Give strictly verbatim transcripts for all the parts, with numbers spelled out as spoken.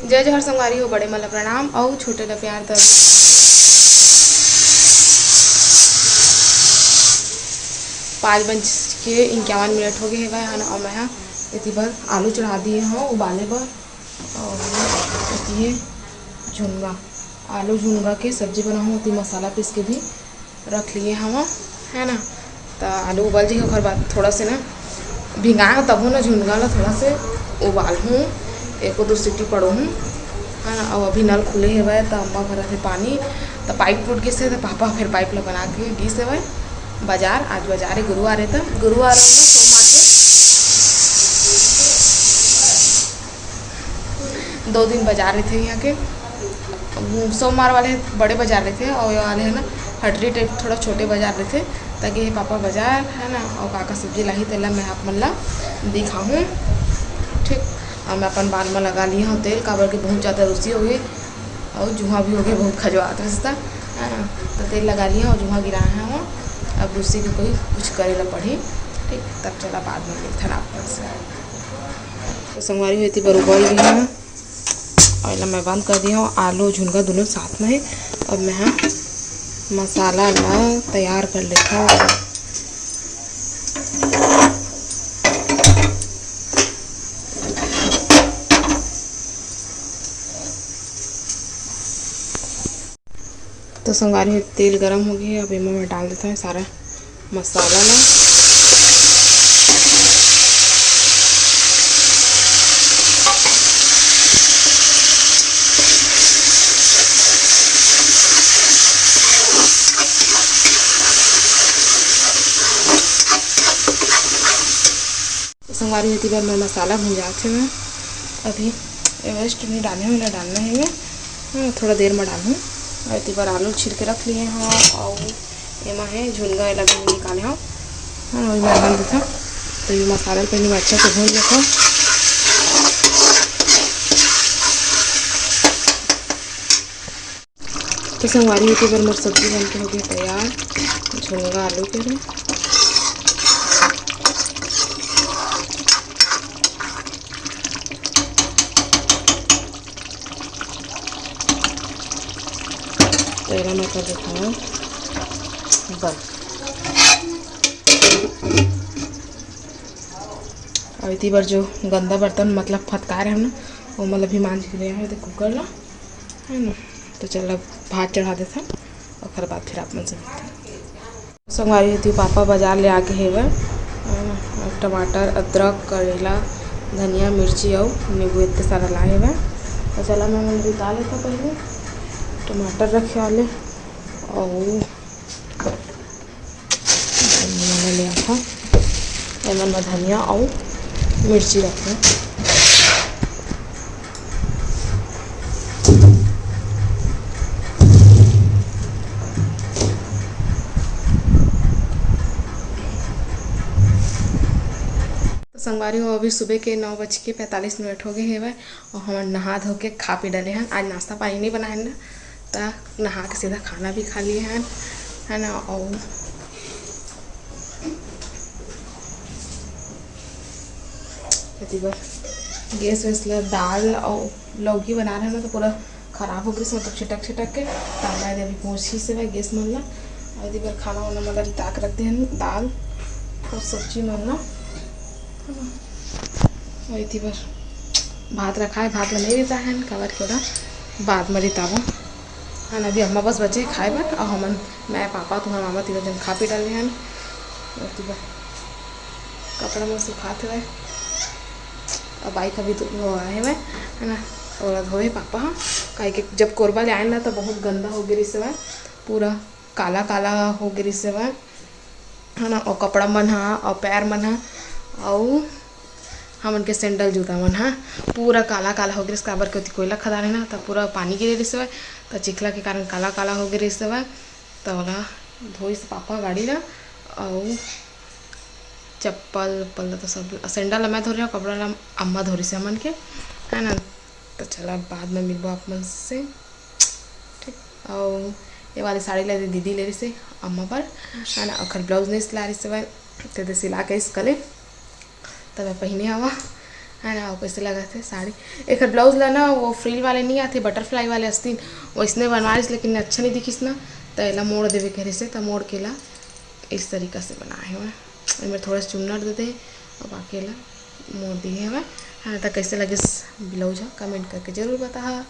जय जोहार संगवारी हो, बड़े मन ला प्रणाम अउ छोटे ला प्यार। त पाँच बज के इक्यावन मिनट हो गए हेवय हन, अउ मैं ह एती बर आलू चढ़ा दिए हव उबाले बर। अउ एती हे झुनगा, आलू झुनगा के सब्जी बनाहूँ, एती मसाला पीस के भी रख लिए हवं, है ना। त आलू उबल जाही, ओकर बाद थोड़ा से ना भिंगाए हो, तभो ना झुनगा ला थोड़ा से उबालहूँ, एको दो सीटी पड़ोहूँ, है ना। अउ अभी नल खुले हेवय, त अम्मा भरत हे पानी, त पाइप टूट गिस हे, त पापा फिर पाइप ला बना के गिस हेवय बाजार। आज बाजार हे, गुरुवार हे, त गुरुवार हे ना, सोमवार के दो दिन बाजार रहिथे यहाँ के। सोमवार वाले बड़े बाजार रहिथे अउ ये वाले है ना, हटरी टाइप थोड़ा छोटे बाजार रहिथे। ताकि हे पापा बाजार है ना, अउ का का सब्जी लाही, तेला मैं आप मन ला दिखाहूँ। ठीक, अउ मैं अपन बाल में लगा लिए हूँ तेल, काबर के बहुत ज़्यादा रूसी हो गई अउ जुहा भी हो गई, बहुत खजवात रहिस त, है ना। तो तेल लगा लिए हूँ, जुहा गिराए हूँ। अब रूसी के कोई कुछ करे ला पड़ी। ठीक, तब चला बाद में मिलथन आप मन से। तो संगवारी हो, एती बर उबल गे हे अउ एला मैं बंद कर दिए हूँ। आलू झुनगा दोनों साथ में हे। अब मैं ह मसाला ला तैयार कर लेथव। तो संगवारी हो, तेल गरम हो गया है, अब एमा मैं डाल देता हूँ सारा मसाला ला। संगवारी हो, एती बर मैं मसाला भुंजात हवं। अभी एवरेस्ट नहीं डाले हवं, ना डालना है मैं, हाँ, थोड़ा देर में डालहूँ। अउ एती बर आलू छील के रख लिए हवं, अउ एमा है झुनगा, एला भी निकाले हवं, हाँ, वही मैं डाल देता। तो ये मसाला पहले मैं अच्छा से भून लेता हूँ। तो संगवारी हो, एती बर मोर सब्जी बन के हो गई तैयार, झुनगा आलू के रे। तो एला मैं कर देता हूँ बंद। अउ एती बर जो गंदा बर्तन, मतलब फटकार है ना, वो मतलब भी मांज के ले आए थे कुकर ला, है ना। तो चल, अब भात चढ़ा देथन, ओकर बाद फिर आप मन से मिलथन। संगवारी हो, एती पापा बाजार ले आके हेवय, है ना, टमाटर, अदरक, करेला, धनिया, मिर्ची अउ नींबू, इतने सारा लाए हेवय। तो चला, मैं मन रिता लेता पहले टमाटर रखे वाले, अउ एमन ले आथा, एमन म धनिया अउ मिर्ची रखना। तो संगवारी हो, अभी सुबह के नौ बज के पैंतालीस मिनट हो गए हेवय, अउ हमन नहा धो के खा पी डले हन। आज नाश्ता पानी नहीं बनाए हन ना, त नहा के सीधा खाना भी खा लिए हन, है ना। अउ एती बर गैस वैस ला, दाल अउ लौकी बना रहे ना, तो पूरा खराब हो गइस, मतलब छिटक छिटक के। त मैं अभी पोंछी से मैं गैस मन ला, अउ एती बर खाना वाना मतलब रिता के रख दे हन, दाल अउ सब्जी मन ला। अउ एती बर भात रखा है, भात ला नहीं रिता है, काबर के ओला बाद में रिताबो। हन, अभी अम्मा बस बचे खाए बर, अउ हमन, मैं, पापा, तुम्हार मामा तीनों जन खा पी डाले हन। अउ एती बर कपड़ा मन सुखात हवय। अब बाइक अभी तो धोए हवय, है ना, ओला धोए पापा ह, काहे कि जब कोरबा ले आए ना, तो बहुत गंदा हो गे रिहिस हवय, पूरा काला काला हो गे रिहिस हवय, है ना, अउ कपड़ा मन ह, अउ पैर मन ह, अउ हमन के सैंडल जूता मन ह पूरा काला काला हो गे रिहिस, काबर के ओती कोयला खदान हे ना, त पूरा पानी गिरे रिहिस हवय, त चिखला के कारण काला काला हो गे रिहिस हवय। त ओला धोइस पापा गाड़ी ला, अउ चप्पल उप्पल ला तो सब, सैंडल ला मैं धो रहे हूँ, कपड़ा ला अम्मा धो रिहिस हमन के, है ना। तो चला, बाद में मिलबो आप मन से, ठीक। अउ ये वाली साड़ी ला दीदी ले रिहिस अम्मा बर, है ना, ओखर ब्लाउज नहीं सिला रिहिस हवय, ते दे सिला के इस कले, त मैं पहिने हवा। है ना, वो कैसे लगत हे साड़ी। एकर ब्लाउज ला ना, वो फ्रिल वाले नहीं आते, बटरफ्लाई वाले अस्तीन, वैसने बनवा लिस, लेकिन अच्छा नहीं दिखिस ना, त एला मोड़ देवे कहे से, त मोड़ के ला इस तरीका से बनाए हवय। एमे थोड़ा सा चुन्नट दे दे, अब बाकी ला मोड़ दिए हवय। हाँ, त कैसे लगिस ब्लाउज ह, कमेंट करके जरूर बताहा।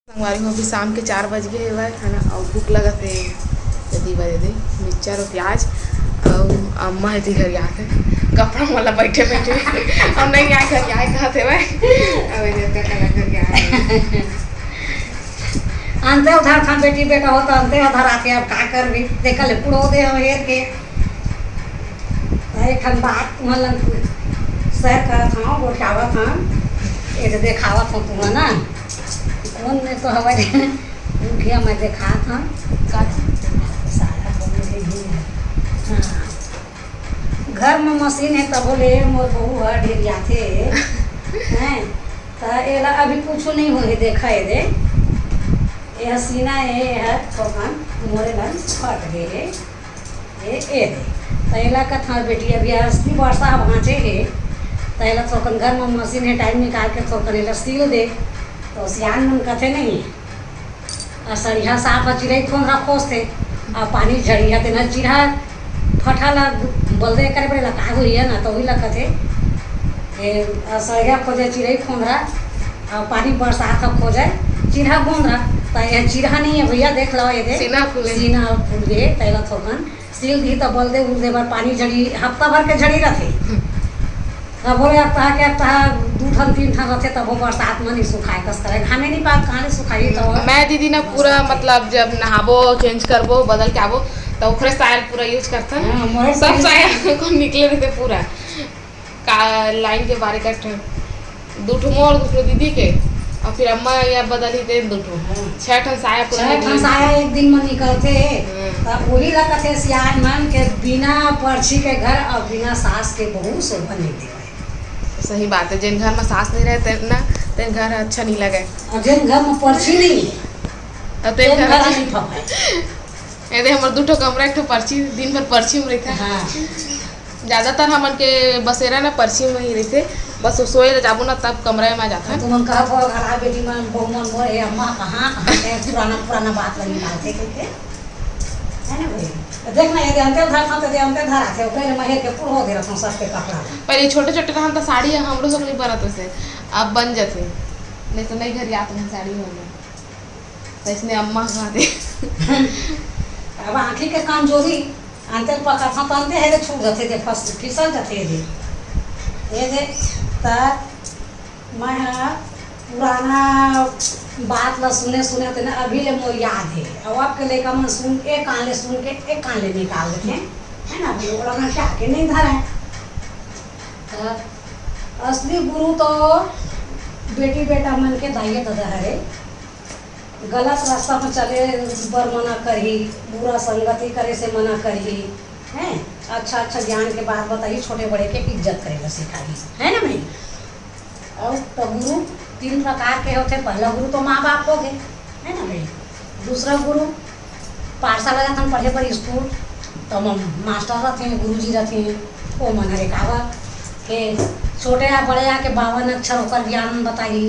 संगवारी हो, अभी शाम के चार बज गए हवय, है ना, अउ भूख लगत हे। जल्दी बजे दे, मिक्सचर अउ प्याज, अउ अम्मा हे जी घर आत हे, कपड़ा मोला बैठे बैठे, अउ नहीं आए घर आए कहत हेवय, अब ये का कला घर आए। अंते उधार खान बेटी बेटा हो तो अंते उधार आके अब का करबी, देखा ले पुड़ो दे हम हेर के। त एक ठन बात तुमन लन share करत हव, गोठियावत हव, ये दे देखावत हव तुमन ना, कोन में तो हवय रे, रुकिया मैं देखात हव। का? सारा कोन में ही है। हाँ। घर में मशीन है तभो ले मोर बहू ह ढेरियाथे। हैं? त एला अभी कुछु नहीं होए हे, देखा ये दे। ये सीना ए, ये ह थोकन मोरे लन फट गए हे। ए, ए दे। त एला कथंव बेटी, अभी असली बरसा ह बाँचे हे, त एला थोकन घर म मशीन हे, टाइम निकाल के थोकन एला सील दे। तो सियान मन कथे नहीं, आ सड़िहा साफ ह चिरई खोंधरा खोजथे, आ पानी झड़िहा तेन ह चिरहा फटा ला बलदे करे पड़े ला, का होही न, त उही ला कथे। ए, आ सड़िहा खोजे चिरई खोंधरा, आ पानी बरसात ह खोजे चिरहा गोंधरा। त ये चिरहा नहीं है भैया, देख लो ये दे। सीना फूले। सीना फूल गे, त एला थोकन सील दी त बलदे उलदे बर पानी झड़ी, हफ्ता भर के झड़ी रथे। हम्म। अब बोले, अब तहा के, अब तहा दू ठन, तीन ठन रथे, तभो बरसात म नहीं सुखाए कस करे, घामे नहीं पात, कहाँ ले सुखाई तो? मैं दीदी ना पूरा, मतलब, जब नहाबो, चेंज करबो, बदल के आबो, त ओखरे साया पूरा यूज करथन। हाँ, मोर सब साया। साया को निकले रहिथे पूरा। का लाइन के बारे कर ठन, दू ठो मोर, दू ठो दीदी के, अउ फिर अम्मा या बदलही तेन दू ठो। हाँ। छह ठन साया पूरा छह निकले। ठन साया एक दिन म निकलथे। हाँ। त ओही ला कथे सियान मन के बिना परछी के घर अउ बिना सास के बहू शोभा नहीं देवय। सही बात है, जेन घर म सास नहीं रहे तेन ना, तेन घर अच्छा नहीं लगे। अउ जेन घर म परछी नहीं है, अउ तेन तेन घर घर नहीं फफे। ये दे हमर दू ठो कमरा, एक ठो परछी, दिन भर परछी में रहिथे। हाँ। ज्यादातर हमन के बसेरा ना परछी में ही रहिथे, बस वो सोए ला जाबो ना तब कमरा में आ जाथन। तुमन कहत हो घला बेटी मन, बहू मन मोर, ए अम्मा कहाँ, कहाँ के पुराना, पुराना बात ला निकालथे कहिके। है ना भाई? तो देख ना, ये दे अंते धर था, तो दे अंते धर आथे, ओकरे में हेर के पुरहो दे रखन सबके कपड़ा। पहले छोटे छोटे रहन त साड़ी हमरो सब नहीं बनत रहिसे, अब बन जथे, नहीं तो नहीं घर आत रहन साड़ी में। त इसने अम्मा कहा दे। अब आँखी के कमजोरी, अंते पकड़थन त अंते हे दे छूट जथे दे, फस-, फिसल जथे दे। ये दे, त मैं ह पुराना बात ला सुने, सुने तेने अभी ले मोर याद हे। अब आपके लइका मन सुन, एक कान ले सुन के, एक कान ले निकाल देथे, है ना? अभी ओला मन के आके नहीं धरे। त असली गुरु तो बेटी बेटा मन के दाई ददा हरे। गलत रास्ता में चले बर मना करही, बुरा संगति करे से मना करही, हैं? अच्छा अच्छा ज्ञान के बात बताही, छोटे बड़े के इज्जत करे ला सिखाही, है ना भाई? और तो गुरु तीन प्रकार के होथे। पहला गुरु तो माँ बाप हो गए, है ना भाई? दूसरा गुरु पाठशाला जाथन पढ़े बर स्कूल, तो म-, मास्टर रथे, गुरुजी रथे, वो मन हरे काबर के छोटे या बड़े या के बावन अक्षर ओकर ज्ञान बताही।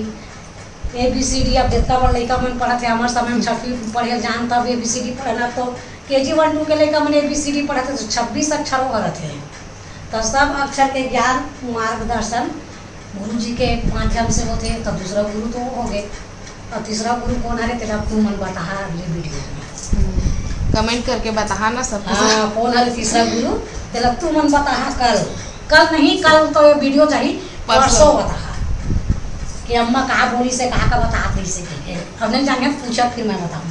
ए बी सी डी अब जितना बड़ लइका मन पढ़त हे, हमर समय में छठवीं पढ़े जान तब ए बी सी डी पढ़ना, तो के जी वन टू के लइका मन ए बी सी डी पढ़त हे तो छब्बीस अक्षर वो रथे। तो सब अक्षर के ज्ञान मार्गदर्शन गुरु जी के माध्यम से होथे। तो दूसरा गुरु तो हो गए, और तीसरा गुरु कौन हरे तेला तू मन बताहा अगले वीडियो में। कमेंट करके बताहा ना सब कुछ। हाँ, कौन हरे तीसरा गुरु, तेला तू मन बताहा कल। कल नहीं, कल तो ये वीडियो चाहिए, परसों। परसों बताहा कि अम्मा का बोली से, का का बतात रही से, ठीक है? अब नहीं जाने, पूछा फिर मैं बताऊँ।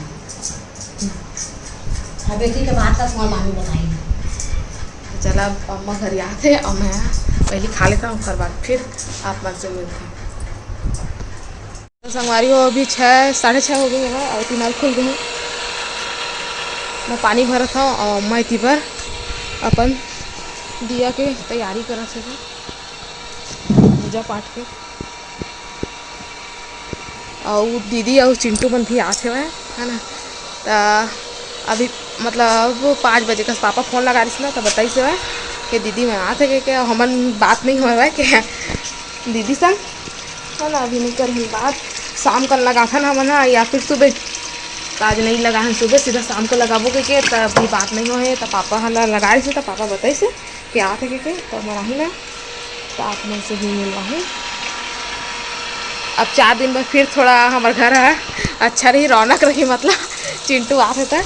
अब बेटी के बात का तुम्हारा मामी बताई। तो चला, अब अम्मा घर आते और मैं पहले खा लेता हूँ, ओकर बाद फिर आप मन से मिलते हैं। तो संगवारी हो, अभी छः, साढ़े छः हो गए हैं और टीना खुल गए हैं। मैं पानी भरत हूँ और अम्मा इति पर अपन दिया के तैयारी करत हे, पूजा पाठ के। और दीदी और चिंटू मन भी आत हवय, है ना? त अभी मतलब पाँच बजे कस पापा फोन लगा रहिस ना, त बताइस हवय कि दीदी मन आत हे के, हमन बात नहीं होय हवय के दीदी संग, है ना? अभी नहीं करे हन बात, शाम कन लगाथन हमन ह या फिर सुबह। त आज नहीं लगाहन सुबह, सीधा शाम को लगाबो के, के त अभी बात नहीं होय हे। त पापा ह ल-, लगा रहिस, त पापा बताइस हे कि आत हे के, के त मराही ना, त आप मन से भी मिलवाही। अब चार दिन बाद फिर थोड़ा हमर घर ह अच्छा रही, रौनक रही, मतलब चिंटू आत हे त,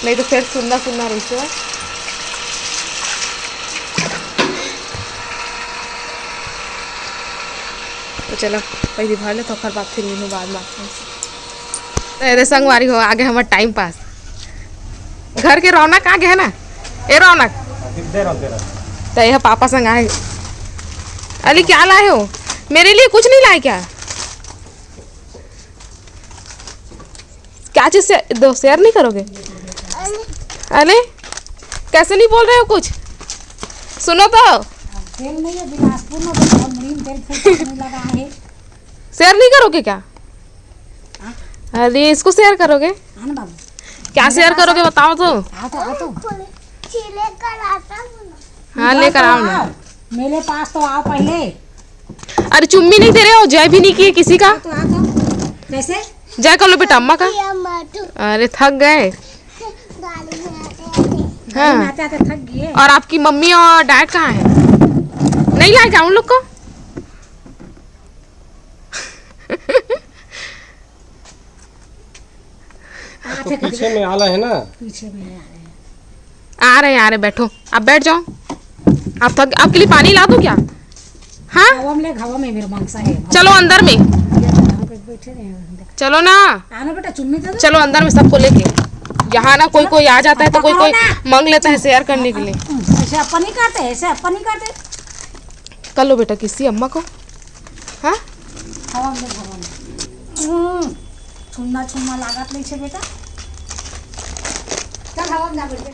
नहीं तो फिर सुन्ना सुन्ना रहिस हे। तो चला, पहली भर ले, तो ओकर बाद फिर मिलहूँ बाद में। तो ये दे संगवारी हो, आगे हमर टाइम पास, घर के रौनक आगे है ना। ए रौनक, तो यह पापा संग आए। अली, क्या लाए हो? मेरे लिए कुछ नहीं लाए क्या? क्या चीज से दो, शेयर नहीं करोगे? अरे, कैसे नहीं बोल रहे हो कुछ? सुनो तो। तेल नहीं है बिलासपुर में, तो बहुत मुड़ी में तेल फूल नहीं लगा है। शेयर नहीं करोगे क्या? हाँ। अरे, इसको शेयर करोगे? हाँ ना बाबू। क्या शेयर करोगे, बताओ तो। आ तो, आ तो। हाँ, लेकर आओ ना। मेरे पास तो आओ पहले। अरे, चुम्मी नहीं दे रहे हो, जय भी नहीं किए किसी का। तो आ तो। कैसे? जय कर लो बेटा अम्मा का। अरे, थक गए। हाँ। आते आते थक गए। और आपकी मम्मी और डैड कहाँ हैं? नहीं लाए क्या उन लोग को? तो पीछे में आला है ना। पीछे में आ रहे हैं। आ रहे हैं, आ रहे, बैठो, आप बैठ जाओ। आप थक, आपके लिए पानी ला दूं क्या? हाँ। हवा में, हवा में मेरे मांगसा है। चलो अंदर में। ये तो हम पे बैठे रहे हैं, देख। चलो ना। आना बेटा, चुम्मी तो दो। चलो अंदर में सबको लेके। यहाँ ना कोई, कोई आ जाता है तो कोई, कोई मांग लेता है शेयर करने के लिए। ऐसे अपन नहीं करते, ऐसे अपन नहीं करते। कर लो बेटा किसी अम्मा को। हाँ? हवा में, हवा में। हम्म, छुन्ना छुन्ना लागत नहीं छे बेटा। चल हवा में जा बैठ।